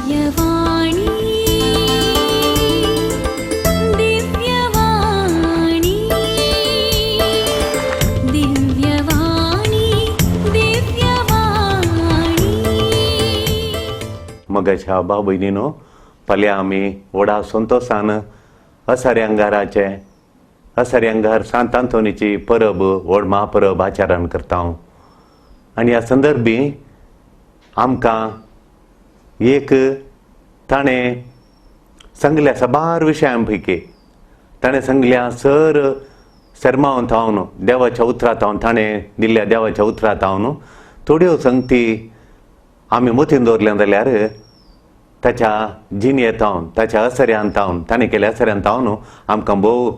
दिव्यवाणी, दिव्यवाणी, दिव्यवाणी, दिव्यवाणी. मगाच्या भाव भयणीनो, फाल्यां आमी व्हडा संतोशान असऱ्या अंगाराचे असऱ्या अंगार सांत आंतोनीची परब, व्हड महापरब आचरण करता. आनी ह्या संदर्भी आमकां एक ताणें सांगल्या साबार विशयां पैकी, ताणें सांगल्या सर सरमावन थावन, देवाच्या उतरां थावन, ताणें दिल्ल्या देवाच्या उतरां थावन थोड्यो संगती आमी मतीन दवरल्या जाल्यार ताच्या जिणेंत थावन, ताच्या असऱ्यान थावन, ताणें केल्या असऱ्यान थावन आमकां भोव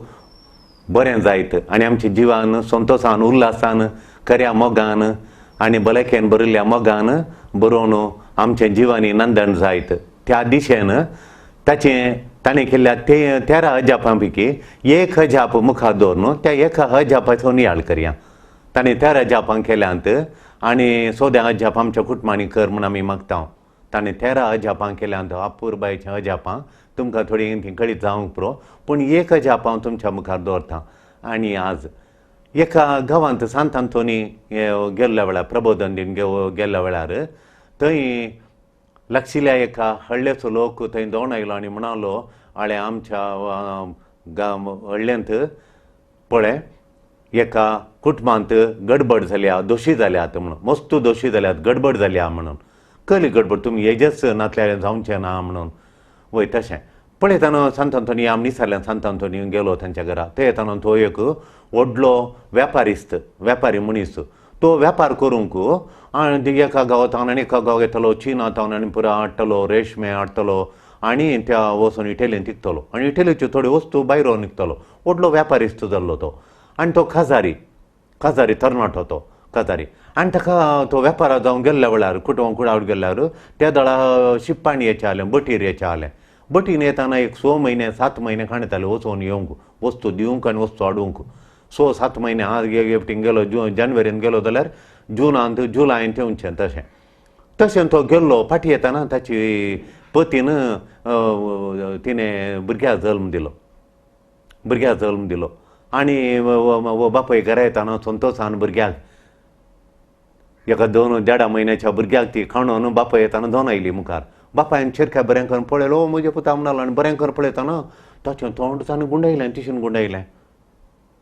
बरें जायत आनी आमच्या जिवान संतोशान, उल्हासान, खऱ्या मोगान आनी भलायकेन भरिल्ल्या मोगान बरोवन आमच्या जिवानी नंदन जायत. त्या दिशेन ताचें ताणें केल्ल्या ते 13 अजापां पैकी एक अजाप मुखार दवरून त्या एका अजापाचो नियाळ करया. ताणें 13 अजापां केल्यांत आनी 14 अजाप आमच्या कुटुंबांनी कर म्हूण आमी मागता. ताणें 13 अजापां केल्यांत, अपुरबायेचीं अजापां तुमकां थोडीं ती कळीत जावंक पुरो, पूण एक अजाप हांव तुमच्या मुखार दवरता. आनी आज एका गांवांत सांत आंतोनी गेल्ल्या वेळार, प्रबोधन दिवन गेल्ल्या वेळार थंय लागशिल्ल्या एका हळ्ळेचो लोक थंय दोण आयलो आनी म्हणालो, आळे आमच्या गांव हळ्ळेंत पळय एका कुटुंबांत गडबड जाल्या, दोशी जाल्यात म्हणून, मस्त दोशी जाल्यात, गडबड जाल्या म्हणून. कसली गडबड? तुमी हेजेच नातल्यार जावचें ना म्हणून. वय तशें पळयतना सांत आंतोनी आमी निसरल्यान सांत आंतोनी गेलो तांच्या घरा. थंय येतना तो एक व्हडलो वेपारिस्त, वेपारी मनीस, तो वेपार करूंक आनी एका गांवांत आनी एका गांव येतलो, चिनांत आनी पुरा हाडटलो, रेशमे हाडटलो आनी त्या वचून इटेलीन विकतलो आनी इटेलीच्यो थोड्यो वस्तू भायर व्हरून विकतलो. व्हडलो वेपारिस्त जाल्लो तो. आनी तो काजारी, काजारी तरणाटो तो काजारी. आनी ताका तो वेपारा जावन गेल्ल्या वेळार, कुटुंब कुडावट गेल्ल्यार त्या दळा शिप्पाणी येचें आलें, बटीर येचें आलें. बटीन येताना एक 6 म्हयने 7 म्हयने काणयताले वचून येवंक, वस्तू दिवंक आनी वस्तू हाडूंक. 6 7 म्हयने आज एकटीन गेलो, जानेवारीन गेलो जाल्यार जुनांत जुलायन येवचें. तशें तशें तो गेल्लो. फाटीं येताना ताची पतीन तिणें भुरग्याक जल्म दिलो, भुरग्याक जल्म दिलो. आनी बापूय घरा येताना संतोशान भुरग्याक एका 2 देडा म्हयन्याच्या भुरग्याक ती खाणून बापूय येताना दोन आयली मुखार. बापायन चिरक्या बरें करून पळयलो, म्हज्या पुता म्हणालो. आनी बरें करून पळयतना ताचें तोंड ताणें गुंडयलें, तिशेन गुंडयलें.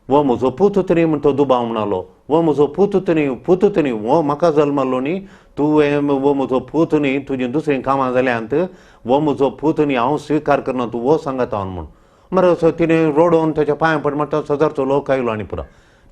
हो म्हजो पूत तरी म्हण तो दुबाव म्हणालो, हो म्हजो पूत तरी, पूत तरी, हो म्हाका जल्मलो न्ही तुवें, हो म्हजो पूत न्ही, तुजीं दुसरीं कामां जाल्यांत, हो म्हजो पूत न्ही, हांव स्विकार करना, तूं हो सांगता हांव म्हूण. मरे तिणें रोडोवन ताच्या पांयां पड म्हणटा सदारचो लोक आयलो आनी पुरो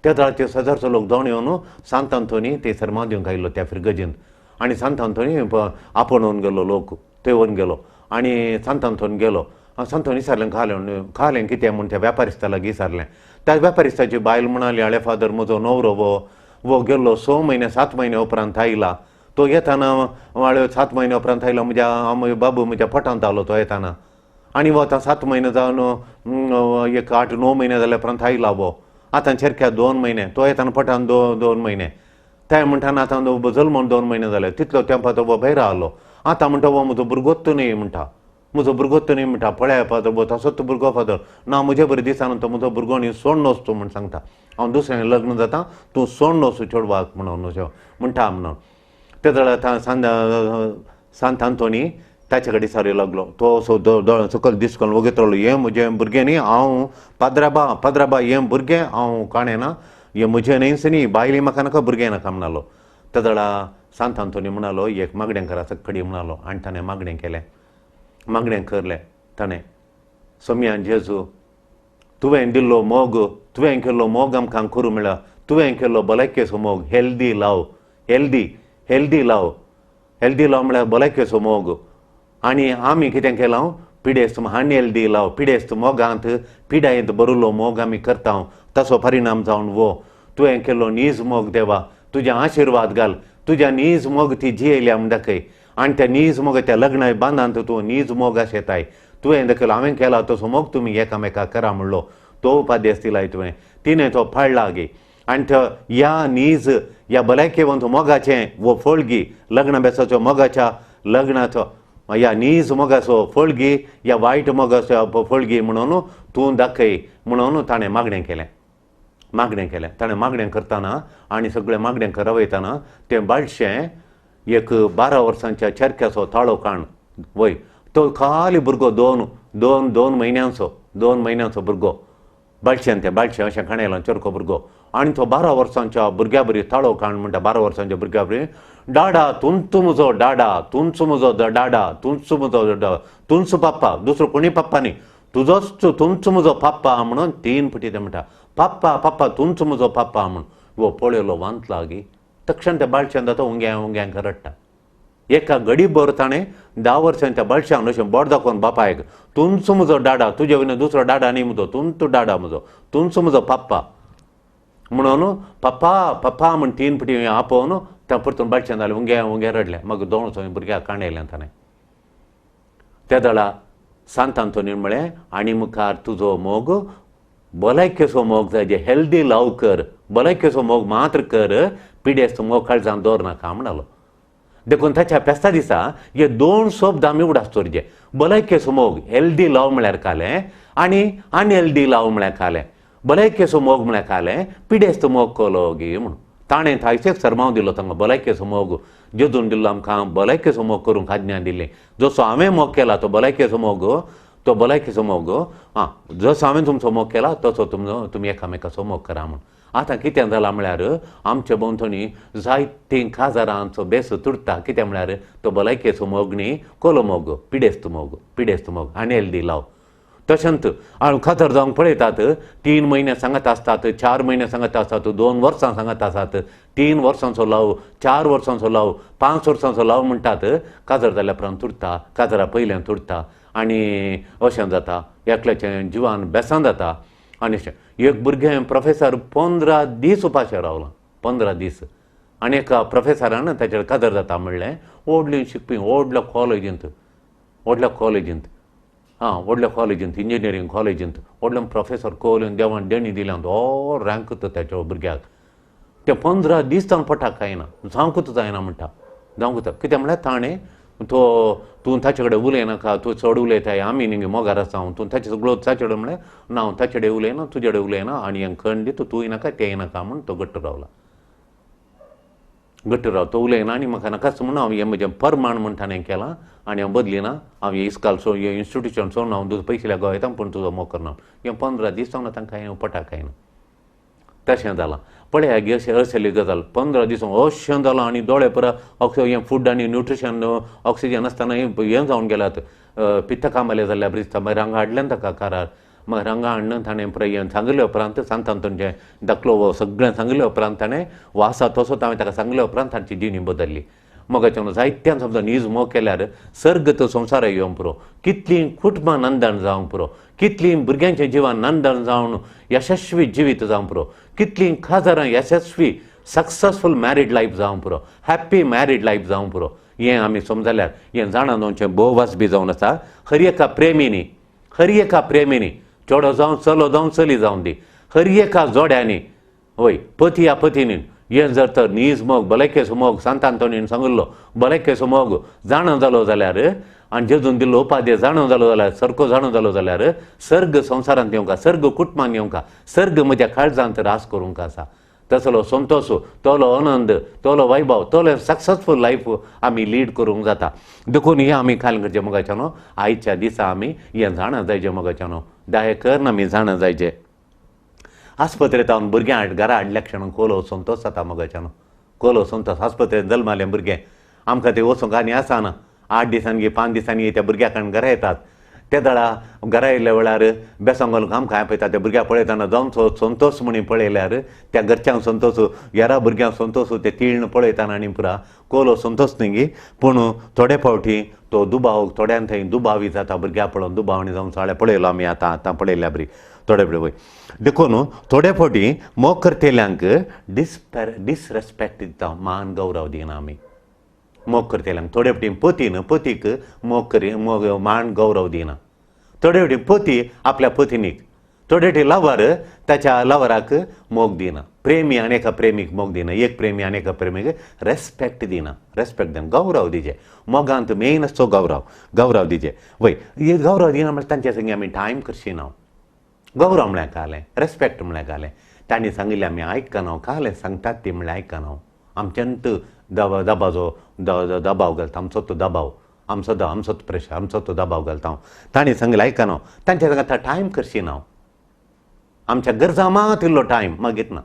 त्या वेळार सदारचो लोक जावन येवन सांत आंतोनी ते सरमा दिवंक आयलो त्या फिरगजीन. आनी सांत आंतोनी आपोवन येवन गेलो लोक, थंय येवन गेलो आनी सांत आंतोनी गेलो. सांत आंतोनी विचारलें, खालें खालें कितें म्हूण त्या वेपारिस्ता लागीं विचारलें. त्या वेपारिस्ताची बायल म्हणाली, आळे फादर, म्हजो न्हवरो वो वो गेल्लो 6 म्हयने 7 म्हयने उपरांत आयला. तो येताना वाळे 7 म्हयने उपरांत आयला, म्हज्या बाबू म्हज्या पोटांत आलो तो येताना. आनी हो आतां 7 म्हयने जावन एक 8 9 म्हयने जाल्या उपरांत आयला हो. आतां चेरक्या 2 म्हयने, तो येताना पोटान 2 म्हयने, ते म्हणटा आतां जल्मून 2 म्हयने जाले, तितलो तेंपा तो भायर आलो. आतां म्हणटा हो म्हजो भुरगोच न्ही म्हणटा, म्हजो भुरगोच न्ही म्हणटा, पळय फादर हो तसोच भुरगो फादर ना, म्हजे बरें दिसना तो म्हजो भुरगो न्ही, सोड नोस तूं म्हूण सांगता, हांव दुसऱ्यां लग्न जाता, तूं सोड नोस चेडवाक म्हणून अशें म्हणटा म्हणून. ते जाल्यार आतां सांत आंतोनी ताचे कडेन सारी लागलो. तो असो दोळ्यां सकयल दिसकोन वगीत रावलो, हें म्हजें भुरगें न्ही, हांव पाद्राबा, पाद्राबा हें भुरगें हांव काणेना, हें म्हजें न्हीच न्ही, बायली म्हाका नाका, भुरगें नाका म्हणालो. ते जाल्यार सांत आंतोनी म्हणालो, एक मागणें करा कडी म्हणालो. आनी ताणें मागणें केलें, मागणें करलें ताणें, सोमयान जेजू तुवें दिल्लो मोग, तुवें केल्लो मोग आमकां करूं मेळ्ळा, तुवें केल्लो भलायकेचो मोग, हेल्दी लाव, हेल्दी, हेल्दी लाव, हेल्दी लाव म्हळ्यार भलायकेचो मोग. आनी आमी कितें केलां, पिडेस्त अनहेल्दी लाव, पिडेस्त मोगांत पिडायेंत भरिल्लो मोग आमी करता, ताचो परिणाम जावन वो तुवें केल्लो नीज मोग देवा, तुज्या आशिर्वाद घाल, तुज्या नीज मोग ती जियेल्या म्हूण दाखय. आनी त्या नीज मोग त्या लग्ना बांदांत तूं नीज मोग आशेताय, तुवें दाखयलो हांवें केला तसो मोग तुमी एकामेका करा म्हणलो, तो उपादेश दिलाय तुवें, तिणें तो पाळ्ळा गे. आनी तो ह्या नीज ह्या भलायकेवंत मोगाचें वो फळगी लग्न बेसाचो मोगाच्या लग्नाचो ह्या नीज मोगाचो फळगी या वायट मोगाचो फळगी म्हणून तूं दाखय म्हणून ताणें मागणें केलें. मागणें केलें ताणें. मागणें करतना आनी सगळें मागणें करवयतना तें बाळशें एक 12 वर्सांच्या चरख्याचो ताळो काण वय तो खाली भुरगो दोन दोन दोन म्हयन्यांचो 2 म्हयन्यांचो भुरगो बाळशेन तें बाळशें अशें काणयलां चरको भुरगो आनी तो 12 वर्सांच्या भुरग्या बरी ताळो काण म्हणटा 12 वर्सांच्या भुरग्या बरी डाडा तुंच म्हजो डाडा तुंच म्हजो डाडा तुंच म्हजो तुंच पप्पा दुसरो कोणी पप्पा न्ही तुजोच तुंच म्हजो पप्पा म्हणून 3 फुटी ते म्हणटा पप्पा पप्पा तुंच म्हजो पप्पा म्हूण. वो पळयलो वांतला गी तक्षण त्या बाळशान जाता उंग्या उंग्यांक रडटा. एका गडीभर ताणें 10 वर्सांच्या बाळशान अशें बोट दाखोवन बापायक तुंच म्हजो डाडा तुजे वयल्यान दुसरो डाडा न्ही म्हजो तुंच डाडा म्हजो तुंच म्हजो पप्पा म्हणून पप्पा पप्पा म्हण 3 फुटी आपोवन त्या परतून बाळशान जालें उंग्या उंग्या रडलें. मागीर 2 भुरग्याक काणयलें ताणें. त्या दळा सांत आंतोनीन म्हळें आनी मुखार तुजो मोग भलायकेचो मोग जाय जे हेल्दी लव कर भलायकेचो मोग मात्र कर पिडेस्त मोग काळजान दवर नाका म्हणालो. देखून ताच्या फेस्ता दिसा हे 2 शब्द आमी उडास दवरचे भलायकेचो मोग हेल्दी लव म्हळ्यार कालें आनी अनहेल्दी लव म्हळ्यार कालें. भलायकेचो मोग म्हळ्यार कालें पिडेस्त मोग कोलो गी म्हूण ताणें थायचेक सरमाव दिलो तांकां भलायकेचो मोग जेजून दिल्लो आमकां भलायकेचो मोग करूंक आज्ञा दिली. जसो हांवें मोग केला तो भलायकेचो मोग तो भलायकेचो मोग आं जसो हांवें तुमचो मोग केला तसो तुमचो तुमी एकामेकाचो मोग करा म्हूण. आतां कितें जालां म्हळ्यार आमचे भोंवतणी जायतीं काजारांचो बेस तुटता. कितें म्हळ्यार तो भलायकेचो मोग न्ही कोलो मोग पिडेस्त मोग पिडेस्त मोग अनहेल्दी लव. तशेंच काजार जावंक पळयतात 3 म्हयने सांगत आसतात 4 म्हयने सांगत आसतात 2 वर्सां सांगत आसात 3 वर्सांचो लव 4 वर्सांचो लव 5 वर्सांचो लव म्हणटात. काजार जाल्या उपरांत तुटता काजारा पयल्यान तुटता आनी अशें जाता एकल्याचें जिवान बेसां जाता. आनी अशें एक भुरगें प्रोफेसर 15 दीस उपाशें रावलां 15 दीस आनी एका प्रोफेसरान ताचेर काजार जाता म्हणलें व्हडली शिकपी व्हडल्या कॉलेजींत व्हडल्या कॉलेजींत आं व्हडल्या कॉलेजींत इंजिनियरींग कॉलेजींत व्हडल्या प्रोफेसर कोहलीन देवान देणी दिल्या हो रँक ताच्या भुरग्याक ते 15 दीस ताणें पोटाक खायना जावंकूच जायना म्हणटा जावंकूच कितें म्हळ्यार ताणें तो तूं ताचे कडेन उलयनाका तूं चड उलयताय आमी न्ही मोगार आसा हांव तूं ताचे सगळो ताचे कडेन म्हळ्यार ना हांव ताचे कडेन उलयना तुजे कडेन उलयना आनी हें खण दी तूंय नाका तेंय नाका म्हूण तो घट्ट रावला घट्ट राव तो उलयना आनी म्हाका नाकाच म्हणून हांव हें म्हजें परमाण म्हूण ताणें केलां आनी हांव बदलिना हांव हें इस्काल सोड हें इन्स्टिट्यूशन सोडून हांव तुजो पयशे लागो वयता पूण तुजो मोग करना. हें 15 दीस जावन तांकां हें पोटाक खायना तशें जालां. पळया गे अशें असली गजाल 15 दीस अशें जालां आनी दोळे पुरा हें फूड आनी न्युट्रिशन ऑक्सिजन आसतना हें जावन गेलात पित्त कामाले जाल्ल्या बरी दिसता. मागीर हांगा हाडलें ताका कारार मागीर हांगा हाडून ताणें हें सांगले उपरांत सांत आंतोनचें धाकलो सगळें सांगले उपरांत ताणें वासा तसोच हांवें ताका सांगले उपरांत तांची जिणी बदल्ली. मोगाच्यान जायत्यान समजा नीज मोग केल्यार सर्ग तो संवसार येवंक पुरो कितलीं कुटुंबां नंदन जावंक पुरो कितलीं भुरग्यांचें जिवन नंदन जावन यशस्वी जिवीत जावंक पुरो कितलीं काजारां यशस्वी सक्सेसफूल मॅरीड लायफ जावंक पुरो हॅप्पी मॅरीड लायफ जावंक पुरो. हें आमी समजल्यार हें जाणा जावचें भोव वाजबी जावन आसा. हर एका प्रेमीनी हर एका प्रेमीनी चेडो जावं चलो जावं चली जावं दी हर एका जोड्यांनी वय पती या पतीनी हें जर तर नीज मोग भलायकेचो मोग सांत आंतोनीन सांगिल्लो भलायकेचो मोग जाणा जालो जाल्यार आनी जेजून दिल्लो उपाधी जाणा जालो जाल्यार सारको जाणा जालो जाल्यार सर्ग संवसारांत येवंक सर्ग कुटुंबान येवंक सर्ग म्हज्या काळजांत रास करूंक आसा. तसलो संतोश तोलो आनंद तोलो वैभव तोलो सक्सेसफूल लायफ आमी लीड करूंक जाता. देखून हें आमी खाल करचें मोगाच्यानो आयच्या दिसा आमी हें जाणा जायचें मोगाच्यानो दया करन आमी जाणा जायचें. आस्पत्रेंत हांव भुरग्यां घरा हाडल्या क्षणान कोलो संतोश जाता मोगाच्यानो कोलो संतोश आस्पत्रेंत जल्मालें भुरगें आमकां तें वचूंक आनी आसना 8 दिसांनी 5 दिसांनी त्या भुरग्या कडल्यान घरा येतात ते दळा घरा येयल्ल्या वेळार बेसांग घालून आमकां पळयता त्या भुरग्याक पळयतना जावचो संतोश म्हणी पळयल्यार त्या घरच्यांक संतोश येरा भुरग्यांक संतोश ते तिळण पळयतना आनी पुरा कोलो संतोश न्ही गी. पूण थोडे फावटी तो दुबाव थोड्यान थंय दुबावी जाता भुरग्याक पळोवन दुबावणी जावन सगळें पळयलो आमी आतां आतां पळयल्या बरी थोडे फावटी वय. देखून थोडे फावटी मोग करतल्यांक डिसरेस्पेक्ट दिता मान गौरव दिना आमी मोग करतल्यांक. थोडे फावटी पतीन पतीक मोग करी मोग मान गौरव दिना थोडे फावटी पती आपल्या पत्नीक थोडे लवर ताच्या लवराक मोग दिना, प्रेमी आनी एका प्रेमीक मोग दिना, एक प्रेमी आनी एका प्रेमीक रेस्पेक्ट दिना, रेस्पेक्ट दिना, गौरव दिजे. मोगांत मेन आसतो गौरव, गौरव दिजे. वय हे गौरव दिना म्हळ्यार तांच्या संगी आमी टायम करशी ना. गौरव म्हळ्यार कालें, रेस्पेक्ट म्हळ्यार कालें. तांणी सांगिल्लें आमी आयकना, कालें सांगतात ती म्हळ्यार आयकना. आमच्यांत दबाजो दबाव घालता, आमचो तो दबाव, आमचो आमचोच प्रेशर, आमचो तो दबाव घालता. हांव तांणी सांगलें आयकना, तांच्या संग आतां टायम करशी ना. आमच्या गरजां मात इल्लो टायम मागीर ना.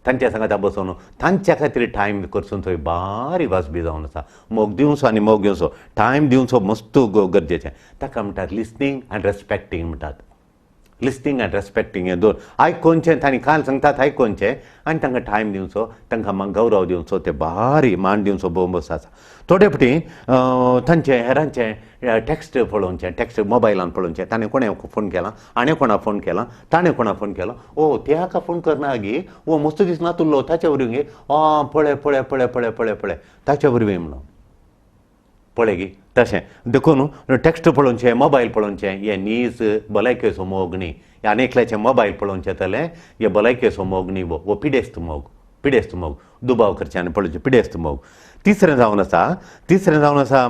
तांच्या सांगाता बसोन तांच्या खातीर टायम करसून थंय बारी वाजबी जावन आसा. मोग दिवचो आनी मोग घेवचो, टायम दिवचो मस्त गरजेचें. ताका म्हणटात लिसनींग आनी रेस्पेक्टींग म्हणटात. लिसनींग आनी रेस्पेक्टींग हे दोन आयकोनचें, तांणी काल सांगतात आयकोनचें आनी तांकां टायम दिवचो, तांकां गौरव दिवचो, ते बारी मान दिवचो, भोव मस्त आसा. थोडे फावटी तांचे हेरांचे टॅक्स्ट पळोवचें, टॅक्स्ट मोबायलान पळोवचें, ताणें कोणें फोन केला, हाणें कोणा फोन केला, ताणें कोणा फोन केलो, ओ त्या फोन करना गे, ओ मस्त दिसना तुल्लो ताचे वरवीं गे, आं पळय पळय पळय पळय पळय पळय ताचे वरवीं म्हणून पळय गी तशें. देखून टॅक्स्ट पळोवचें, मोबायल पळोवचें हें नीज भलायकेचो मोग न्ही. आनी एकल्याचें मोबायल पळोवचें जालें हें भलायकेचो मोग न्ही, हो पिडेस्त मोग, पिडेस्त मोग. दुबाव करचें आनी पळोवचें पिडेस्त मोग. तिसरें जावन आसा, तिसरें जावन आसा,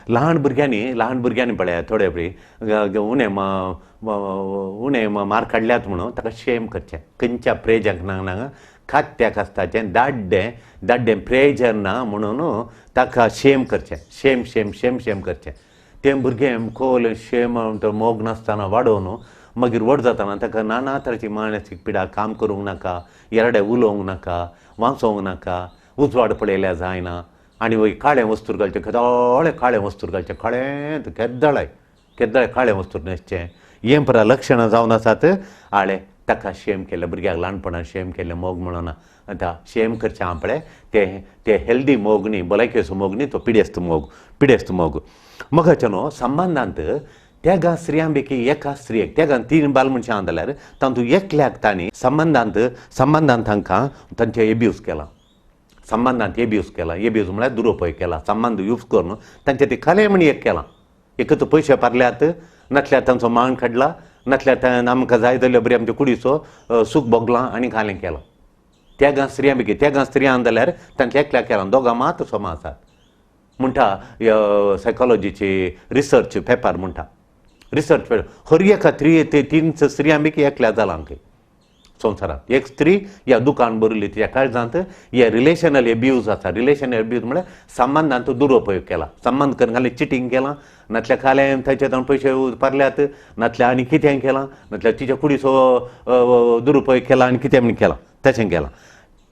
ल्हान भुरग्यांनी, ल्हान भुरग्यांनी पळयात थोडे फावटी उणें उणें मार्क काडल्यात म्हणून ताका शेम करचें. खंयच्या प्रेजाक ना नाका खात्याक आसताचें दाड्डें दाड्डें प्रेजर ना म्हणून ताका शेम करचें, शेम शेम शेम शेम करचें. तें भुरगें खोल शेम मोग नासतना वाडोवन मागीर व्हड जातना ताका नाना तरेची मानसीक पिडा, काम करूंक नाका, येरडे उलोवंक नाका, वाचोवंक नाका, उजवाड पळयल्यार जायना आनी वयर काळें वस्तूर घालचें, केदोळें काळें वस्तूर घालचें, काळें केद्दळाय केद्दळाय काळें वस्तूर न्हेसचें, हें परा लक्षणां जावन आसात. आळे ताका शेम केल्लें भुरग्याक ल्हानपणान शेम केल्लें मोग म्हणना. आतां शेम करचें आहा पळय तें तें हेल्दी मोग न्ही, भलायकेचो मोग न्ही, तो पिडेस्त मोग, पिडेस्त मोग. मोगाचें न्हू संबंदांत तेगा स्त्रियां पैकी एका स्त्रियेक, तेगान तीन बाल मनशां आहा जाल्यार तातूंत एकल्याक तांणी संबंदांत संबंदांत तांकां तांचे एब्यूज केला, संबंदांत एब्यूज केला. एब्यूज म्हळ्यार दुरुपयोग केला, संबंद यूज करून तांचे ते कले म्हण एक केलां. एक तर पयशे पारल्यात, नासल्यार तांचो मान काडला, नासल्यार आमकां जाय जाल्यार बरी आमच्या कुडीचो सूख भोगलां आनी कालें केलां. तेगां स्त्रियां पैकी तेगां स्त्रियां जाल्यार तांचे एकल्याक केलां, दोगां मात समा आसात म्हणटा सायकोलॉजीची रिसर्च पेपर म्हणटा. रिसर्च पेपर हर एका त्री ते तीन स्त्रियां पैकी एकल्या जालां खंय संवसारांत. एक स्त्री ह्या दुकान भरिल्ली तिच्या काळजांत हे रिलेशनल एब्यूज आसा. रिलेशनल एब्यूज म्हळ्यार संबंदांत दुरुपयोग केला, संबंद करून खाली चिटींग केलां, नातल्यार खालें थंयचे ताणें पयशे पारल्यात, नातल्यार आनी कितें केलां, नातल्यार तिच्या कुडीचो दुरुपयोग केला आनी कितें म्हण केलां, तशें केलां.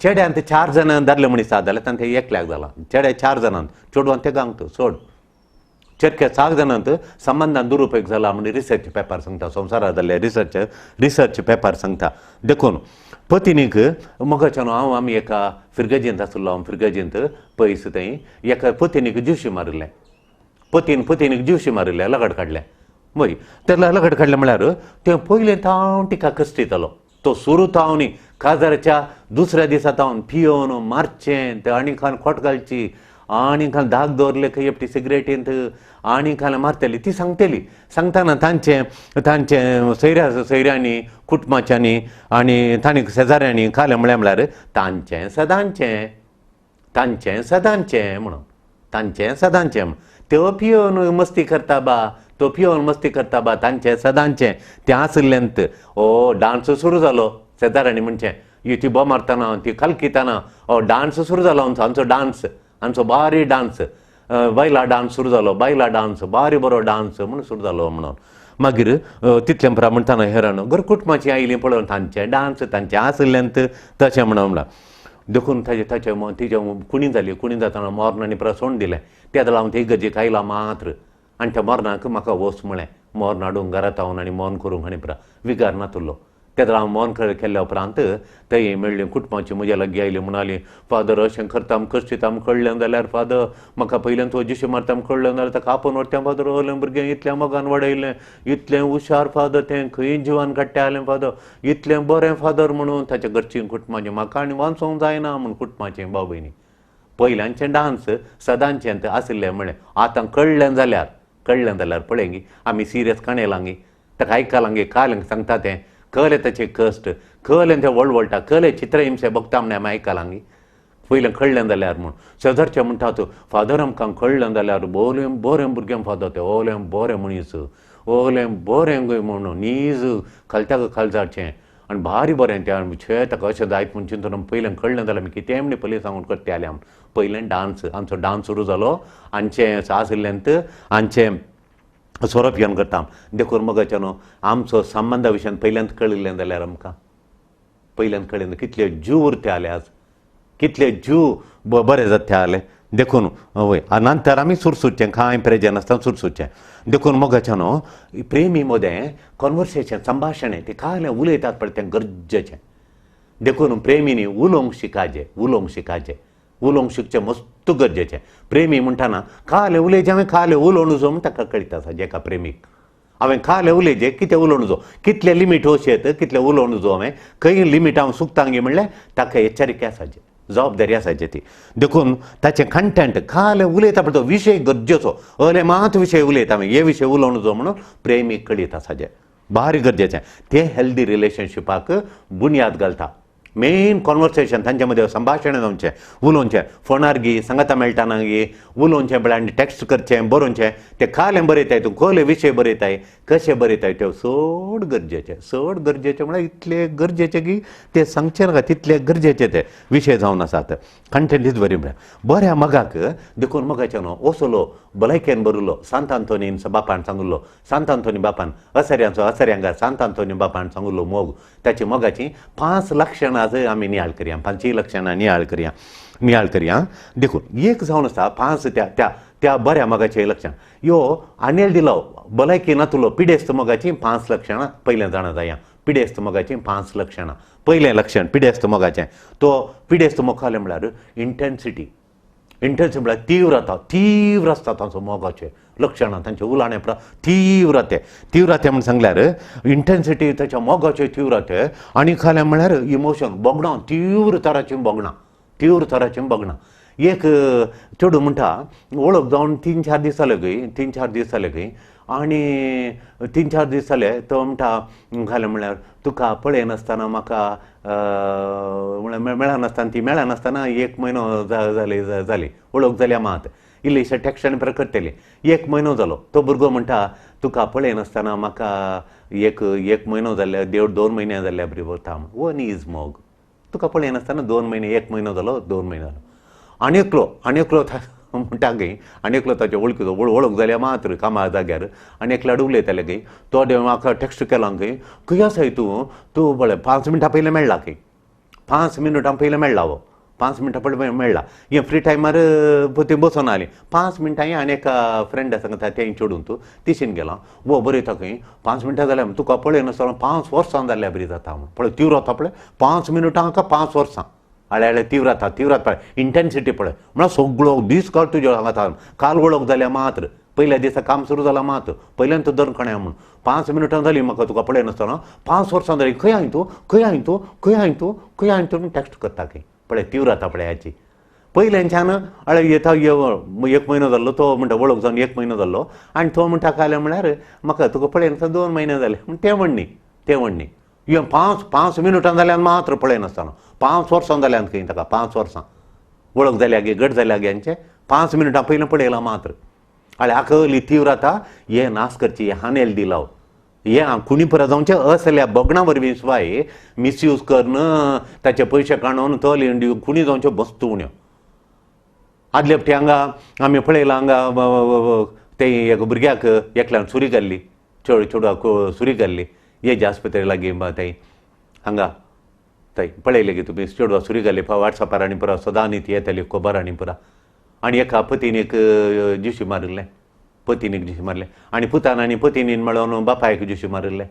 चेड्यान चार जाणां दादले मनीस आसा जाल्यार तांचे एकल्याक जालां. चेडे चार जाणांत, चेडवान तेगांक चड, चेरक्या चार जाणांत संबंदान दुरुपयोग जाला म्हण रिसर्च पेपर सांगता, संवसारार जाल्ले रिसर्च पेपर सांगता. देखून पतिनीक मोगाच्यान हांव आमी एका फिर्गजेंत आसलो, हांव फिर्गजेंत पयस थंय एका पतिनीक जिवशी मारिल्लें, पतीन पतिनीक जिवशी मारिल्लें, लगड काडलें. वय तेन्ना लगड काडलें म्हळ्यार तें पयलें तावन तिका कश्टितालो तो सुरू तावनी काजाराच्या दुसऱ्या दिसा तावन पियोवन मारचें तें आनी खान खोट घालची आनी खान दाग दवरले खंय एकटी सिगरेटींत आनी खान मारतली. ती सांगतली, सांगतना तांचे तांचे सोयऱ्या सोयऱ्यांनी कुटुंबाच्यांनी आनी तांणी शेजाऱ्यांनी खालें म्हळ्यार म्हळ्यार तांचें सदांचें, तांचें सदांचें म्हणून, तांचें सदांचें म्हण त्यो पियोवन मस्ती करता बा, तो पियोवन मस्ती करता बा, तांचें सदांचें तें आशिल्लेंत. ओ डांस सुरू जालो शेजाऱ्यांनी म्हणचें ही ती बो मारतना ती कलकितना ओ डांस सुरू जालो आमचो, आमचो डांस, आमचो बारी डांस, बायलां डांस सुरू जालो, बायलां डांस बारी बरो डांस म्हणून सुरू जालो म्हणून. मागीर तितलें परा म्हणटाना हेरान घर कुटुंबाची आयलीं पळोवन तांचें डांस तांचें आशिल्लेंत तशें म्हणून म्हणलां. देखून ताजे ताचे तिजे कुणी जाली, कुणी जातना मर्ण आनी परत सोडून दिलें. त्या वेळार हांव ते इगर्जेक आयला मात्र आनी त्या मरणाक म्हाका वच म्हळें, मर्ण हाडूंक घरांत हांव आनी मर्ण करूंक आनी परा विगार नातुल्लो. त्या वेळार हांव मर्ण केल्ल्या उपरांत थंय मेळ्ळी कुटुंबाची म्हज्या लागीं आयली, म्हणाली फादर अशें करता कश्टिता कळ्ळें जाल्यार फादर म्हाका पयल्यान तो जिशी मारता कळ्ळें जाल्यार ताका आपोवन व्हरता फादर. ओलें भुरगें इतलें मोगान वाडयलें, इतलें हुशार फादर, तें खंय जिवान काडटा आलें फादर, इतलें बरें फादर म्हणून ताच्या घरचीं कुटुंबाचें म्हाका आनी वाचोंक जायना म्हूण कुटुंबाचें भाव भयणी. पयल्यांचें डांस सदांचें आशिल्लें म्हळें आतां कळ्ळें जाल्यार, कळ्ळें जाल्यार पळय गी आमी सिरियस काणयलां गी. ताका आयकलां गे काल सांगता तें कळ्ळें ताचें कश्ट कळ्ळें तें वळवळटा कळ्ळें चित्रहिंसे भोगता म्हण आमी आयकलां गे पयलें कळ्ळें जाल्यार म्हूण शेजारचें म्हणटात फादर आमकां कळ्ळें जाल्यार बोलें बरें भुरगें फादर तें ओलें बरें मनीस ओलें बरें गो म्हणून नीज खालत्याक खालजाचें आनी भारी बरें तें छे ताका अशें जायत म्हूण चिंतून पयलें कळ्ळें जाल्यार आमी कितें म्हण पयलीं सांगून करता आलें आमी पयलें डांस आमचो डांस सुरू जालो आमचें सासुल्ल्यांत आमचें सोरोप घेवन करता देखून मोगाच्या न्हू आमचो संबंदा विशयान पयल्यांत कळिल्लें जाल्यार आमकां पयल्यान कळिल्लें कितले जीव उरते आले आज कितले जीव बरे जाता आले देखून वय नंतर आमी सुरसुरचें कांय प्रेजन नासतना सुरसुरचें देखून मोगाच्या न्हू प्रेमी मदें कॉन्वर्सेशन संभाशण तें कांय उलयतात पळय तें गरजेचें देखून प्रेमीनी उलोवंक शिकाजे उलोवंक शिकाजे उलोवंक शिकचें मस्त गरजेचें प्रेमी म्हणटाना काले उलयचें हांवें काले उलोवंक जो म्हण ताका कळटा आसा जेका प्रेमीक हांवें काले उलयचें कितें उलोवंक जो कितले लिमीट वचयत कितलें उलोवंक जो हांवें खंय लिमीट हांव चुकतांगी म्हणल्यार ताका एचरिके आसाचे जबाबदारी आसाची ती देखून ताचें कंटेंट काले उलयता पळय तो विशय गरजेचो अले मात विशय उलयता हांवें हे विशय उलोवंक जो म्हणून प्रेमीक कळीत आसाचें भारी गरजेचें तें हेल्दी रिलेशनशिपाक बुन्याद घालता मेन कॉन्वर्सेशन तांचे मदें संभाशण जावचें उलोवचें फोनार गी सांगाता मेळटाना गी उलोवचें पळय आनी टॅक्स्ट करचें बरोवचें तें कालें बरयताय तूं कसले विशय बरयताय कशें बरयताय तें चड गरजेचें चड गरजेचें म्हळ्यार इतलें गरजेचें की तें सांगचें नाका तितले गरजेचे ते विशय जावन आसात कंटेंट is very important बऱ्या मोगाक देखून मोगाचें न्हू असलो भलायकेन बरयलो सांत आंतोनीन बापान सांगिल्लो सांत आंतोनी बापान असऱ्यांचो असऱ्यांगार सांत आंतोनी बापान सांगिल्लो मोग ताची मोगाची 5 लक्षणां आमी नियाळ करया 5 लक्षणां नियाळ करया नियाळ करया देखून एक जावन आसा 5 त्या त्या त्या बऱ्या मोगाचें लक्षण यो आनेल दिलो भलायकी नातुलो पिडेस्त मोगाचीं 5 लक्षणां पयलें जाणा जाया पिडेस्त मोगाचीं 5 लक्षणां पयलें लक्षण पिडेस्त मोगाचें तो पिडेस्त मोग खालें म्हळ्यार इंटेन्सिटी इंटेन्सिटी म्हळ्यार तीव्रता तीव्र आसता तांचो मोगाचें लक्षणां तांचें उलाणें पळय तीव्रते तीव्रते म्हण सांगल्यार इंटेन्सिटी ताच्या मोगाचें तीव्रते आनी खालें म्हळ्यार इमोशन भोगणां तीव्र तराचीं भोगणां तीव्र तराचीं भोगणां एक चेडूं म्हणटा वळख जावन 3-4 दीस जाले खंय 3-4 दीस जाले खंय आनी 3-4 दीस जाले तो म्हणटा घालें म्हळ्यार तुका पळयनासतना म्हाका म्हळ्यार मेळनासतना ती मेळनासतना 1 म्हयनो जाली जाली वळख जाल्या मात इल्लीशें टॅक्शन पर करतली 1 म्हयनो जालो तो भुरगो म्हणटा तुका पळयनासतना म्हाका एक म्हयनो जाल्ल्या 1.5-2 म्हयने जाल्ल्या बरी वता वन is मोग तुका पळयनासतना 2 म्हयने 1 म्हयनो जालो 2 म्हयने जालो आनी एकलो आनी एकलो म्हणटा खंय आनी एकलो ताचे वळखीचो वळख जाल्या मात्र कामा जाग्यार आनी एकल्या उलयताले खंय तो म्हाका टॅक्स्ट केला खंय खंय आसाय तूं तूं पळय 5 मिनटां पयलें मेळ्ळा खंय 5 मिनटां पयलें मेळ्ळा हो 5 मिनटां पयलीं मेळ्ळा हें फ्री टायमार थंय बसून आली 5 मिनटां आनी एका फ्रेंड आसा तें चेडून तूं तिशीन गेला वो बरयता खंय 5 मिनटां जाल्या तुका पळयनासतना 5 वर्सां जाल्या बरी जाता म्हूण पळय तीव्रता पळय 5 मिनटां का 5 वर्सां हाळे हाळे तीव्रता तीव्रता पळय इंटेन्सिटी पळय म्हळ्यार सगळो दीस काल तुज्या हांगा काल वळख जाल्या मात्र पयल्या दिसा काम सुरू जालां मात पयल्यान तूं दर खण्या म्हूण 5 मिनटां जाली म्हाका तुका पळयनासतना 5 वर्सां जाली खंय हांवें तूं खंय हांवें तूं खंय हांवें तूं खंय हांवें तूं टॅक्स्ट करता खंय पळय तीव्रता पळय हाची पयल्यानच्यान हळे येता 1 म्हयनो जाल्लो तो म्हणटा वळख जावन 1 म्हयनो जाल्लो आनी तो म्हणटा काले म्हळ्यार म्हाका तुका पळयनासतना 2 म्हयने जाले म्हण तें म्हणणी तें म्हणणी हें 5 मिनटां जाल्यान मात्र पळयनासतना 5 वर्सां जाल्यान खंय ताका 5 वर्सां वळख जाल्या गे गट जाल्या गे हांचें 5 मिनटां पयलें पळयलां मात्र आनी आकली तीव्रता हें नाश करची हानेल दिलाव हें खुणी परत जावचें असल्या भोगणां वरवीं शिवाय मिसयूज करून ताचे पयशे काडून तोल खुणी जावच्यो वस्तू उण्यो आदले फावटी हांगा आमी पळयलां हांगा ते एक भुरग्याक एकल्यान सुरी घाल्ली चेडवाक सुरी घाल्ली हेजे आस्पत्रे लागीं थंय हांगा थंय पळयलें की तुमी चेडवा सुरी घाल्ली वॉट्सॅपार आनी पुरा सदां न्ही ती येताली खबर आनी पुरा आनी एका पतीन एक जिशी मारिल्लें पतीन एक जिशी मारलें आनी पुतान आनी पतीनीन मेळोन बापायक जिशी मारिल्लें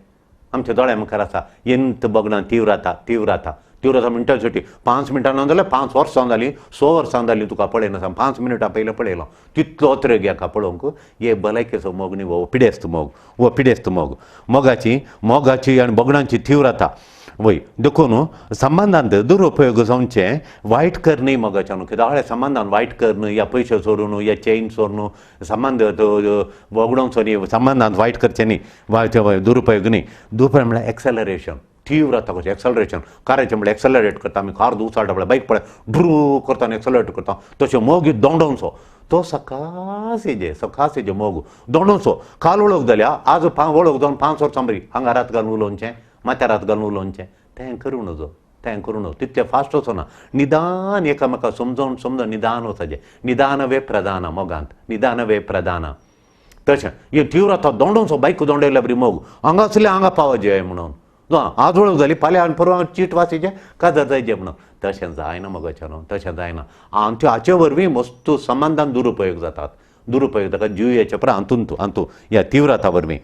आमच्या दोळ्या मुखार आसा एंत भोगणां तीव्रता तीव्रता तीव्रता इंटेन्सिटी 5 मिनटां ना जाल्यार 5 वर्सां जालीं 6 वर्सां जालीं तुका पळयनासतना 5 मिनटां पयलें पळयलो तितलो अत्रेग हेका पळोवंक हे भलायकेचो मोग न्ही हो पिडेस्त मोग हो पिडेस्त मोग मोगाची मोगाची आनी भोगणांची तीव्रता वय देखून संबंदांत दुरुपयोग जावचें वायट कर न्ही मोगाच्यान कित्याक संबंदान वायट कर या पयशे चोरून या चेन चोरून संबंद वगडोवचो न्ही, संबंदांत वायट करचें न्ही, वायट दुरुपयोग न्ही. दुरुपयोग म्हळ्यार एक्सेलरेशन, तीव्रता कशें एक्सेलरेशन. काराचें म्हळ्यार एक्सेलरेट करता आमी, कार उचाळटा पळय, बायक पळय ड्रू करता आनी एक्सेलरेट करता, तशें मोग दोंडोवचो तो सकास येजे, सकास येजे मोग दोंडोवचो. काल वळख जाल्या आज वळख जावन 5 वर्सां बरी हांगा रात घालून उलोवचें, माथ्यार हात घालून उलोवचें, तें करूं नजो, तें करूं नजो. तितलें फास्ट वचना, निदान एकामेका समजोवन समजोन निदान वचचें. निदान वे प्रधान मोगांत, निदान वे प्रधान. तशें हे तीव्रता दोंडोवचो, बायक दोंडयल्या बरी मोग हांगा आसले हांगा पावचे म्हणून आज वळख जाली फाल्यां आनी परवां चीट वाचीचें काजार जायचें म्हणून. तशें जायना मोगाच्यान, तशें जायना. आनी त्यो हाचे वरवीं मस्त संबंदान दुरुपयोग जातात, दुरुपयोग ताका जीव येचे परत हातून हातून ह्या तीव्रता वरवीं,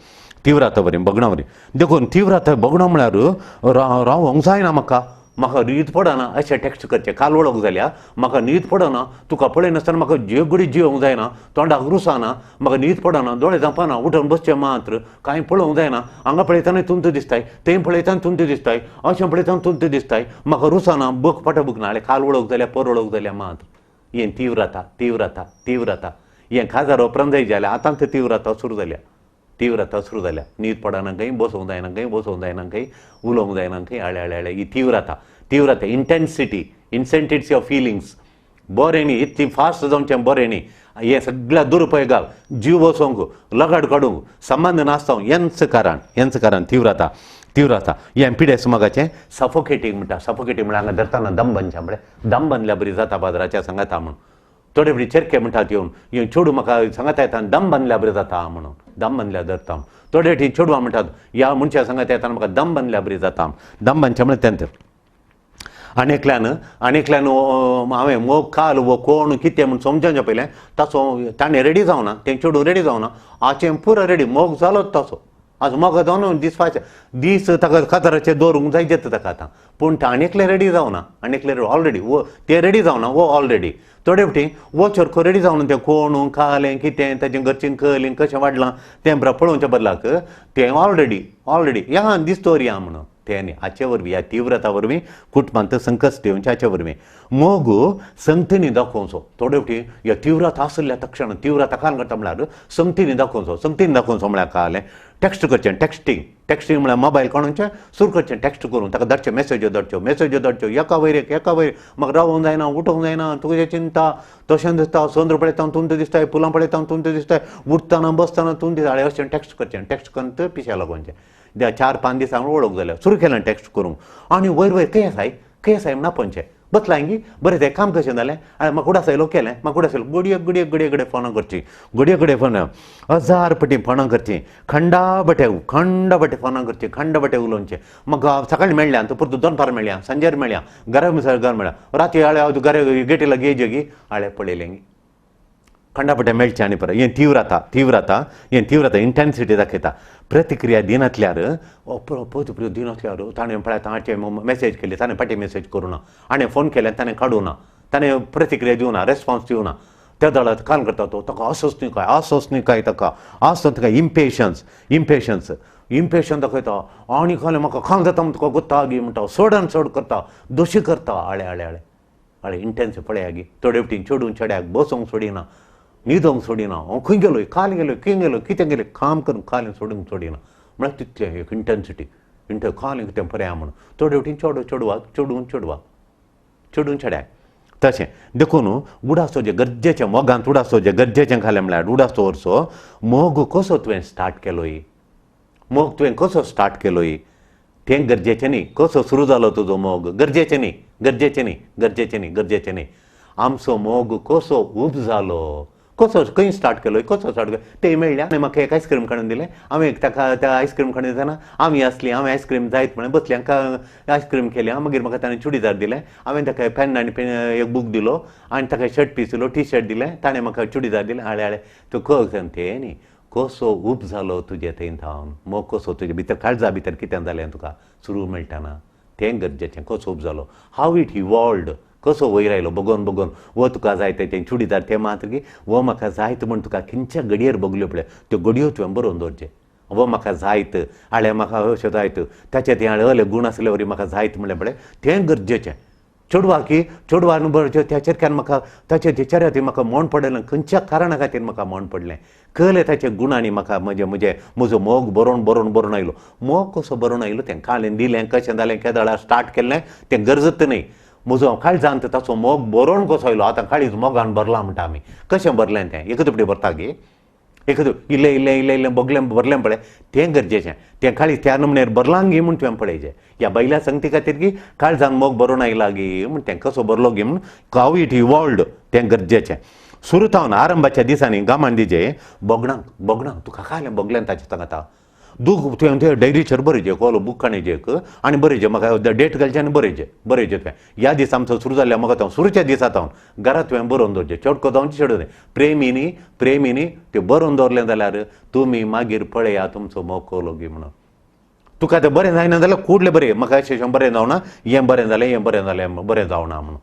तीव्रता वरवीं भगणा वरवीं. देखून तीव्रता भगणो म्हळ्यार रावोंक जायना म्हाका, म्हाका न्हीद पडना अशें टॅक्स्ट करचें. काल वळख जाल्या म्हाका न्हीद पडना, तुका पळयनासतना म्हाका जेगडी जिवंक जायना, तोंडाक रुसाना, म्हाका न्हीद पडना, दोळे धांपना, उठून बसचें मात्र, कांय पळोवंक जायना, हांगा पळयतना तुमकां दिसताय, थंय पळयतना तुमकां दिसताय, अशें पळयतना तुमकां दिसताय, म्हाका रुसाना, बक फाटो बक ना. काल वळख जाल्या पर वळख जाल्या मात्र हें तीव्रता, तीव्रता, तीव्रता. हें काजार उपरांत जाय जाल्यार आतां तें तीव्रता सुरू जाल्या, तीव्रता सुरू जाल्या. न्हीद पडना खंय, बसोवंक जायना खंय, बसोवंक जायना खंय, उलोवंक जायना खंय, आळे आळे आळे. ही तीव्रता, तीव्रता, इंटेन्सिटी, इंटेन्सिटी ऑफ फिलिंग्स बरें न्ही, इतली फास्ट जावचें बरें न्ही. हें सगळ्या दुरुपयोगाक, जीव वचोंक, लगड काडूंक, संबंद नासता, हेंच कारण, हेंच कारण तीव्रता, तीव्रता. हें पिडेस मोगाचें सफोकेटींग म्हणटा. सफोकेटींग म्हळ्यार हांगा धरतना दम बांदचें, म्हळ्यार दम बांदल्या बरी जाता बाजाराच्या सांगाता म्हणून. थोडे फावटी चेरके म्हणटात येवन हें चेडूं म्हाका सांगाता येता दम बांदल्या बरी जाता म्हणून, दम बांदल्या धरता. थोडे फावटी चेडवां म्हणटात ह्या मनशा सांगाता येतना म्हाका दम बांदल्या बरी जाता. दम बांदचें म्हळ्यार तें. आनी एकल्यान, आनी एकल्यान हांवें मोग काल वो कोण कितें म्हूण समजोवचें पयलें ताचो ताणें रेडी जावना, तें चेडूं रेडी जावना, हाचें पुरो रेडी मोग जालोच ताचो. आज मोग जावन दिसपाचें दीस ताका काजाराचेर दवरूंक जाय जेता ताका आतां, पूण आनी एकलें रेडी जावना, आनी एकलें ऑलरेडी वो तें रेडी जावना, वो ऑलरेडी. थोडे फावटी वो चरखो रेडी जावन तें कोण कालें कितें ताचें घरचीं कलीं कशें वाडलां तें पळोवच्या बदलाक तें ऑलरेडी ऑलरेडी ह्या दीस दवरया म्हणून तें न्ही. हाचे वरवीं ह्या तीव्रता वरवीं कुटुंबांत संकश्ट येवचें. हाचे वरवीं मोग संगतींनी दाखोवचो. थोडे फावटी ह्या तीव्रता आशिल्ल्या तक्षण तीव्रता कान करता म्हळ्यार संगतींनी दाखोवचो. संगतींनी दाखोवचो म्हळ्यार कालें टॅक्स्ट करचें, टॅक्स्टींग, टॅक्स्टींग म्हळ्यार मोबायल काडूनचें सुरू करचें, टॅक्स्ट करून ताका धाडचें, मॅसेज्यो धाडच्यो, मॅसेज्यो धाडच्यो एका वयर एक, एका वयर. म्हाका रावोंक जायना, उठोवंक जायना, तुजें चिंता तशें दिसता, चंद्र पळयता तुमकां दिसताय, फुलां पळयता तुमकां दिसताय, उठतना बसतना तुमकां दिसता, अशें टॅक्स्ट करचें. टॅक्स्ट करून तें पिशा लागोवचें. 4-5 दिसां वळख जाल्या सुरू केलें टॅक्स्ट करूंक आनी वयर वयर खंय आसाय खंय आसाय म्हण आपोवचें, बसलां गी बरें तें काम कशें जालें, आनी म्हाका उडास आयलो केलें, म्हाका उडास आयलो घडये घडये घडये घडये फोनां करचीं, घडये घडये फोनां 1000 पटी फोनां करचीं, खंडा बटे खंड बटे फोनां करचीं, खंड बटे उलोवचें. म्हाका सकाळीं मेळ्ळ्या आनी परतून दनपार मेळ्ळ्या, सांजेर मेळ्ळ्या, घरा घर मेळ्ळ्या, राती आळे हांव घरा गेटी लागीं येयचे गी आळे पळयलें गी खंडापटे मेळचें. आनी परत हें तीव्रता, तीव्रता, हें तीव्रता इंटेन्सिटी दाखयता. प्रतिक्रिया दिनातल्यार प्रतिक्रिया दिनातल्यार ताणें पळय हाचें मॅसेज केली, ताणें फाटीं मॅसेज करूं ना, हाणें फोन केलें ताणें काडूं ना, ताणें प्रतिक्रिया दिवना, रेस्पॉन्स दिवना, त्या दळात कान करता तो ताका असोच न्ही काय, असोच न्ही काय, ताका असो काय इम्पेशन्स, इम्पेशन्स, इम्पेशन दाखयता. आनी खालें म्हाका खांग जाता म्हण तुका गोत्ता गी म्हणटा, चड आनी चड करता, दोशी करता, आळे आळे आळे आळे इंटेन्स पळया गी. थोडे फावटी चेडूं चेड्याक बसोंक सोडिना, न्हिदोंक सोडिना, हांव खंय गेलो, काल गेलो, खंय गेलो, कितें गेलें, काम करून काल सोडूंक सोडिना म्हळ्यार तितलें एक इंटेन्सिटी इंट काल कितें पळया म्हणून. थोडे फावटी चेडो चेडवाक, चेडूं चेडवाक, चेडूं चेड्याक तशें. देखून उडासो जे गरजेचें मोगांत उडासो जे गरजेचें घालें म्हळ्यार उडास दवरचो. मोग कसो तुवें स्टार्ट केलोय, मोग तुवें कसो स्टार्ट केलोय तें गरजेचें न्ही, कसो सुरू जालो तुजो मोग गरजेचें न्ही, गरजेचें न्ही, गरजेचें न्ही, गरजेचें न्ही. आमचो मोग कसो उब जालो, कसो खंय स्टार्ट केलो, कसो स्टार्ट केलो तें मेळ्ळ्या आनी म्हाका एक आयस्क्रीम काडून दिलें. हांवें ताका त्या आयस्क्रीम काडून दितना आमी आसली, हांवें आयस्क्रीम जायत म्हणलें, बसली हांकां आयस्क्रीम केली. मागीर म्हाका ताणें चुडीदार दिलें, हांवें ताका पेन आनी पेन एक बूक दिलो आनी ताका शर्ट पीस दिलो, टी शर्ट दिलें, ताणें म्हाका चुडीदार दिलें. आळे आळे तूं तें न्ही कसो उब जालो तुजे थंय थावन मोग कसो तुजे भितर काळजा भितर कितें जालें तुका सुरू मेळटना तें गरजेचें. कसो उब जालो, हाव it इवॉल्ड, कसो वयर आयलो बगोन बगोन, वो तुका जाय तें चुडीदार तें मात्र की वो म्हाका जाय म्हूण तुका खंयच्या घडयेर बगल्यो पळय त्यो घडयो तुवें बरोवन दवरचें. वो म्हाका जायत आळे म्हाका अशें जायत ताचे तें आळे अले गूण आसले वरी म्हाका जायत म्हणलें पळय तें गरजेचें. चेडवा की चेडवान बरें त्या चेरक्यान म्हाका ताचे ते चेऱ्यार म्हाका मोण पडलें, खंयच्या कारणा खातीर म्हाका मोण पडलें, कळ्ळें ताचे गुणांनी म्हाका म्हजे म्हजे म्हजो मोग बरोवन बरोवन बरोवन आयलो. मोग कसो बरोवन आयलो तें कालें दिलें कशें जालें केदळार स्टार्ट केल्लें तें गरजत न्हय. म्हजो काळजांत ताचो मोग बरोवन कसो आयलो, आतां काळीज मोगान भरलां म्हणटा आमी, कशें भरलें तें एकच फुडें भरता गे, एक इल्लें इल्लें इल्लें इल्लें बगलें भरलें पळय तें गरजेचें. तें काळीज त्या नमनेर भरलां गी म्हूण तुवें पळयचें, ह्या बायल्या संगती खातीर की काळजान मोग बरोवन आयला गी म्हूण तें कसो भरलो गी म्हूण हाव it evolved तें गरजेचें. सुरू जावन आरंभाच्या दिसांनी गामान दिजे बोगणांक बोगणांक तुका कालें बोगलें ताचें सांगता दूख तुवें तुवें डायरीचेर बरयचें कोलो बूक काडचें एक आनी बरयचें म्हाका डेट घालचें आनी बरयचें बरयचें तुवें ह्या दिसा आमचो सुरू जाल्ल्या म्हाका तो सुरूच्या दिसा जावन घरा तुवें बरोवन दवरचें, चेडको जावन चेडूं न्हय प्रेमीनी प्रेमीनी तें बरोवन दवरलें जाल्यार तुमी मागीर पळया तुमचो मोग कोलो गी म्हणून. तुका तें बरें जायना जाल्यार कुडलें बरें म्हाका अशें बरें जावना हें बरें जालें हें बरें जालें बरें जावना म्हणून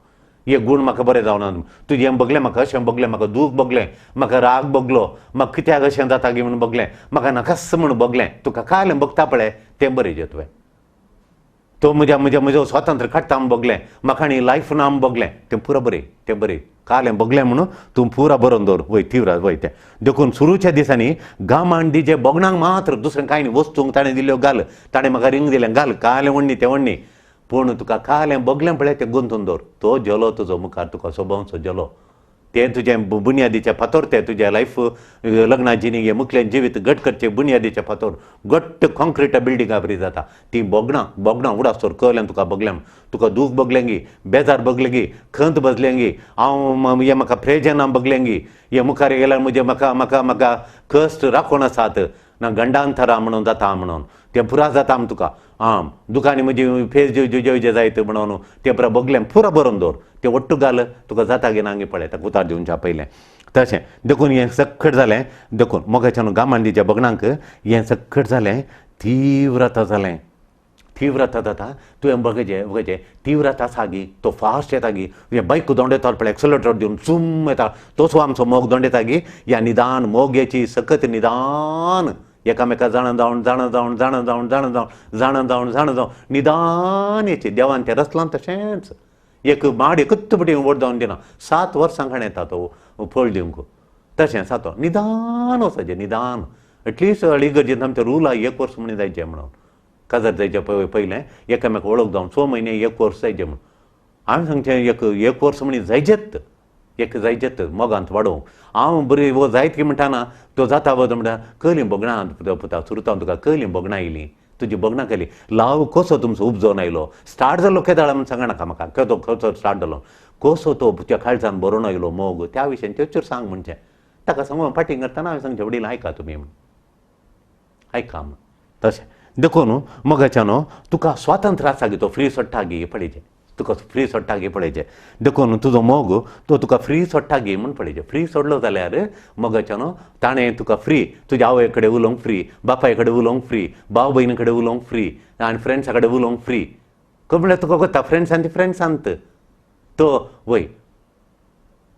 हे गूण म्हाका बरें जावना, तुजें हें बगलें म्हाका अशें बगलें म्हाका दूख बगलें म्हाका राग बगलो म्हाका कित्याक अशें जाता गी म्हूण बगलें म्हाका नाकास म्हूण बगलें, तुका कालें बगता पळय तें बरें तुवें. तो म्हज्या म्हज्या म्हजो स्वातंत्र्य काडटा म्हूण बगलें म्हाका आनी लायफ ना म्हूण बगलें तें पुरा बरें तें बरें कालें बगलें म्हणून तूं पुरा बरोवन दवर वय तीव्र वय तें. देखून सुरूच्या दिसांनी गामान दिजे बोगणांक मात्र दुसरें कांय न्ही, वस्तूंक ताणें दिल्ल्यो घाल, ताणें म्हाका रिंग दिलें घाल कालें वण्णी तें वण्णी, पूण तुका कालें बगलें पळय तें गुंतून दवर, तो जेलो तुजो मुखार तुका सोबोवचो जेलो तें तुजें बुन्यादीचें फातोर, तें तुजें लायफ लग्नाची न्ही मुखलें जिवीत घट करचें बुन्यादीचें फातोर घट्ट कॉन्क्रिटा बिल्डिंगा बरी जाता तीं बोगणां बोगणां उडासतोर कळ्ळें तुका बगलें तुका दूख बगलें गी बेजार बगलें गी खंत बसलें गी हांव हें म्हाका प्रेजना बगलें गी हे मुखार गेल्यार म्हजें म्हाका म्हाका म्हाका कश्ट राखून आसात ना गंडांतरा म्हणून जाता म्हणून तें पुरा जाता म्हण तुका आं दुकानी म्हजी फेस जेवजे जायत म्हणून तें पुरा बगलें पुरा बरोवन दवर तें ಒಟ್ಟು घाल तुका जाता गी ना गी पळय ताका उतार दिवच्या पयलें तशें. देखून हें सक्कट जालें, देखून मोगाच्यान गामांडीच्या बगणांक हें सक्कट जालें तीव्रता जालें तीव्रता जाता तुवें बगचे बगचे तीव्रता आसा गी तो फास्ट येता गी हें बायक दोंडेता पळय एक्सलेटर दिवन चूम येता तसो आमचो मोग दोंडेता गी ह्या निदान मोगेची सकत निदान एकामेका जाणा जावन जाणा जावन जाणा जावन जाणा जावन जाणा जावन जाणा जावन निदान येचे देवान तें रचलां तशेंच एक माड एकूच पटी व्हड जावन दिना 7 वर्सां खाण येता तो फळ दिवंक तशें आसा तो निदान वचचें निदान एटलिस्ट इगर्जेंत आमचें रूल आहा 1 वर्स म्हण जायचें म्हणून काजार जायचें पयलें एकामेका वळख जावन 6 म्हयने 1 वर्स जायचें म्हणून हांवें सांगचें एक एक वर्स म्हण जायचेत एक जायचेत मोगांत वाडोवंक हांव बरी वो जायत की म्हणटा ना तो जाता वत म्हणटा कयलीं भोगणां पुता सुरतां तुका कयलीं भोगणां येयलीं तुजी भोगणां केली लाव कसो तुमचो उपजोन आयलो स्टार्ट जालो केदाळ म्हण सांगना म्हाका केदो कसो स्टार्ट जालो कसो तो त्या काळजान बरोवन आयलो मोग त्या विशयान तेचेर सांग म्हणचें ताका सांगू फाटींग करतना हांवें सांगचें वडील आयका तुमी म्हण आयका म्हण तशें. देखून मोगाच्यान तुका स्वातंत्र्य आसा गी तो फ्री सोडटा गी पळयचें तुका फ्री सोडटा गी पळयचें देखून तुजो मोग तो तुका फ्री सोडटा गी म्हूण पळयचें. फ्री सोडलो जाल्यार मोगाच्यान ताणें तुका फ्री तुज्या आवय कडेन उलोवंक फ्री बापाय कडेन उलोवंक फ्री भाव भयणी कडेन उलोवंक फ्री आनी फ्रेंड्सा कडेन उलोवंक फ्री म्हणल्यार तुका कोत्ता फ्रेंड्सान ती फ्रेंड्सांत तो वय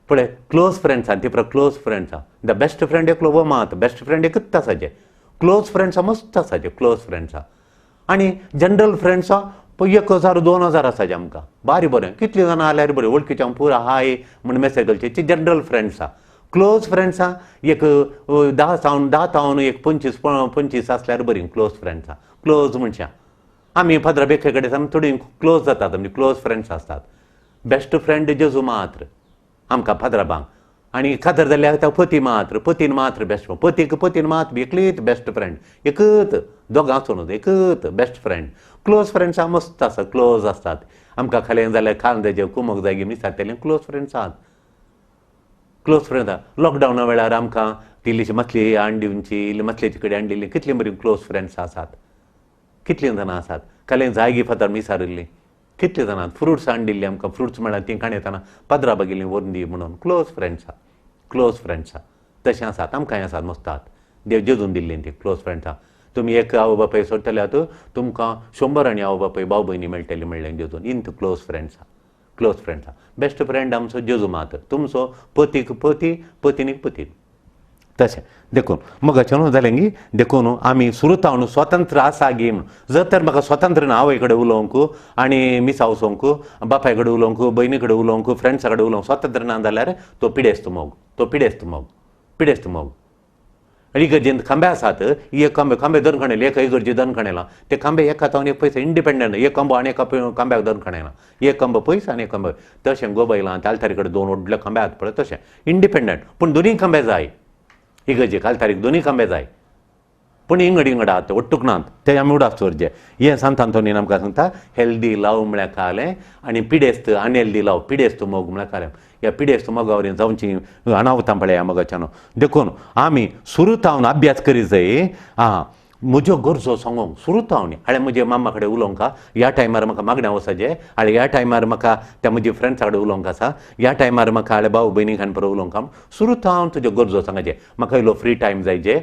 पळय क्लोज फ्रेंड्सान ती पळय क्लोज फ्रेंड्सां the best friend एकलो वो मात बेस्ट फ्रेंड एकूच आसाचें क्लोज फ्रेंड्सां मस्त आसाचें क्लोज फ्रेंड्सां आनी जनरल फ्रेंड्सां पळय 1000 2000 आसाचें आमकां बारी बरें कितलीं जाणां आल्यार बरें वळखीचें आम पुरा हाय म्हण मेसेज घालचे ती जनरल फ्रेंड्सां क्लोज फ्रेंड्सां एक 10 जावन 10 जावन एक 25 आसल्यार बरीं क्लोज फ्रेंड्सां क्लोज मनशां आमी फादरा बेके कडेन सामकी थोडीं क्लोज जातात आमची क्लोज फ्रेंड्स आसतात. बेस्ट फ्रेंड जेजू मात्र आमकां फादराबांक आनी कादर जाल्यार आतां पती मात्र पतीन मात्र बेस्ट फ्रेंड पतीक पतीन मात्र एकलीच बेस्ट फ्रेंड एकूच दोगां आसून एकूच बेस्ट फ्रेंड. क्लोज फ्रेंड्सां मस्त आसा क्लोज आसतात आमकां खालें जाल्यार खाल जायचें कुमक जाय मिसातलें क्लोज फ्रेंड्स आसात क्लोज फ्रेंड्स. लॉकडावना वेळार आमकां ती इल्लीशी मातली हाडून दिवची इल्ली मातलेची कडेन हाडून दिल्ली कितलीं बरीं क्लोज फ्रेंड्स आसात कितलीं जाणां आसात कालें जायगी फातर मिसारिल्लीं कितलीं जाणां फ्रुट्स हाडून दिल्लीं आमकां फ्रुट्स म्हळ्यार तीं काण येतना पाद्रा बागेलीं व्हरून दी म्हणून क्लोज फ्रेंड्स क्लोज फ्रेंड्स तशें आसात आमकांय आसात मस्तात देव जेजून दिल्लीं तीं क्लोज फ्रेंड्सां. तुमी एक आवय बापाय सोडटल्यात तुमकां 100 आनी आवय बापाय भाव भयणी मेळटली म्हणलें जेजून इंत क्लोज फ्रेंड्सां क्लोज फ्रेंड्सां. बेस्ट फ्रेंड आमचो जेजू मात्र तुमचो पतीक पती पतीनीक पतीन तशें देखून मोगाचें न्हू जालें गी. देखून आमी सुरू स्वतंत्र आसा गी म्हणून. जर तर म्हाका स्वतंत्र ना आवय कडेन उलोवंक आनी मिसा वचोंक, बापाय कडेन उलोवंक, भयणी कडेन उलोवंक, फ्रेंड्सा कडेन उलोवंक स्वतंत्र ना जाल्यार तो पिडेस्त मोग, तो पिडेस्त मोग, पिडेस्त मोग. इगर्जेंत खांबे आसात, एक खांबे खांबे धरून खणेले, एक इगर्जी धरून खणेला, ते खांबे एका तावन एक पयस इंडिपेंडंट, एक खांबो आनी एका खांब्याक धरून खणेला, एक खांबो पयस आनी एक खांबो. तशें गोबैलां आल्तारी कडेन दोन व्हडले खांबे आसात पळय, तशें इंडिपेंडंट, पूण दोनूय खांबे जाय इगर्जेक, आल्तारीक दोनूय खांबे जाय, पूण इंगड इंगड आहात ओट्टूक नात, ते आमी उडास दवरचे. हें सांत आंतोनीन आमकां सांगता, हेल्दी लव म्हळ्यार कालें आनी पिडेस्त अनहेल्दी लव, पिडेस्त मोग म्हळ्यार कालें. ह्या पिडेस्त मोगावरी जावची अनावतां पळय ह्या मोगाच्यान. देखून आमी सुरू तावन अभ्यास करी जाय. आं म्हज्यो गरजो सांगूंक सुरू तावन, हाणें म्हजे मामा कडेन उलोवंक, ह्या टायमार म्हाका मागण्या वचपाचें, आनी ह्या टायमार म्हाका त्या म्हज्या फ्रेंड्सा कडेन उलोवंक आसा, ह्या टायमार म्हाका हाणें भाव भयणी खाण परत उलोवंक, सुरू तावन तुज्यो गरजो सांगाचे. म्हाका इल्लो फ्री टायम जाय जे,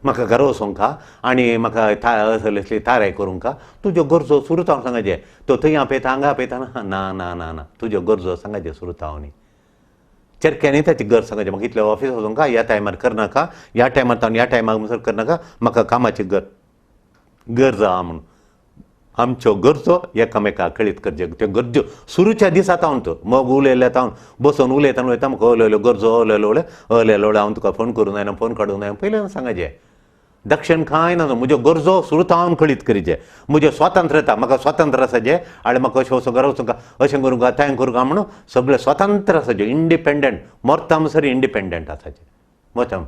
म्हाका घरा वचोंक आनी म्हाका असली ताराय करूंक, तुज्यो गरजो सुरू तावन सांगाचे. तो थंय आपयता हांगा आपयता, ना ना ना ना, तुज्यो गरजो सांगाचे सुरू तावनी. चेरक्यांनी ताची गरज सांगाची, म्हाका इतले ऑफीस वचोंक, ह्या टायमार करनाका, ह्या टायमार तावन ह्या टायमाक म्हणसर करनाका, म्हाका कामाची गरज आहा म्हणून. आमच्यो गरजो एकामेका कळीत करच्यो, त्यो गरजो सुरूच्या दिसा तावन, तो मोग उलयल्या तावन बसून उलयता उलयता म्हाका उलयल्यो गरजो उलयलो उलयलो उलय, हांव तुका फोन करूं जायना, फोन काडूंक जायना, पयलीं सांगाचें. दक्षिण कांय ना, म्हज्यो गरजो सुरू तावन कळीत करीचे. म्हज्यो स्वतंत्रता, म्हाका स्वतंत्र आसाचे, आनी म्हाका अशें वचूंक घरा वचूंक, अशें करूंक तें करूंक म्हणून सगळें स्वतंत्र आसाचे, इंडिपेंडंट, मरता म्हणसर इंडिपेंडंट आसाचे, मरता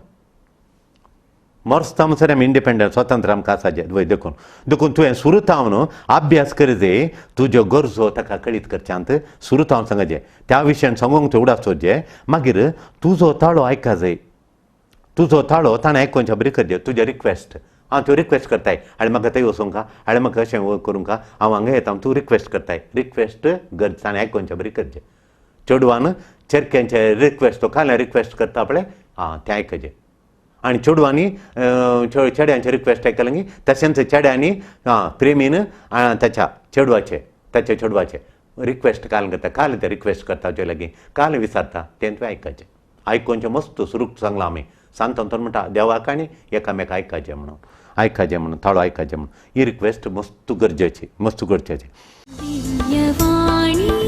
मरता म्हणसर आमी इंडिपेंडंट, स्वतंत्र आमकां आसाचे. वय देखून देखून तुवें सुरू तावन अभ्यास करी, तुज्यो गरजो ताका कळीत करच्यांत सुरू तावन सांगाचें, त्या विशयान सांगूंक तूं उडास दवरचें. मागीर तुजो ताळो आयका जाय, तुजो ताळो ताणें आयकोनच्या बरी करचें. तुजें रिक्वेस्ट, हांव त्यो रिक्वेस्ट करताय, आनी म्हाका थंय वचोंक, आनी म्हाका अशें करूंक, हांव हांगा येता, तूं रिक्वेस्ट करताय, रिक्वेस्ट गरज ताणें आयकोनच्या बरी करचें. चेडवान चेरक्यांचे रिक्वेस्ट, तो काल्यां रिक्वेस्ट करता पळय, आं तें आयकचें. आनी चेडवांनी चेड्यांचे रिक्वेस्ट आयकलें की तशेंच चेड्यांनी आं प्रेमीन ताच्या चेडवाचे, ताच्या चेडवाचे रिक्वेस्ट काल करता, काल ते रिक्वेस्ट करता जे लागीं काल विचारता, तें तुवें आयकचें. आयकोनचें मस्त सुरूक सांगलां आमी. सांत आंतोन म्हणटा देवाक आनी एकामेका आयकाचें म्हणून, आयकाचें म्हणून, ताळो आयकाचें म्हणून. ही रिक्वेस्ट मस्त गरजेची, मस्त गरजेची. दिव्यवाणी.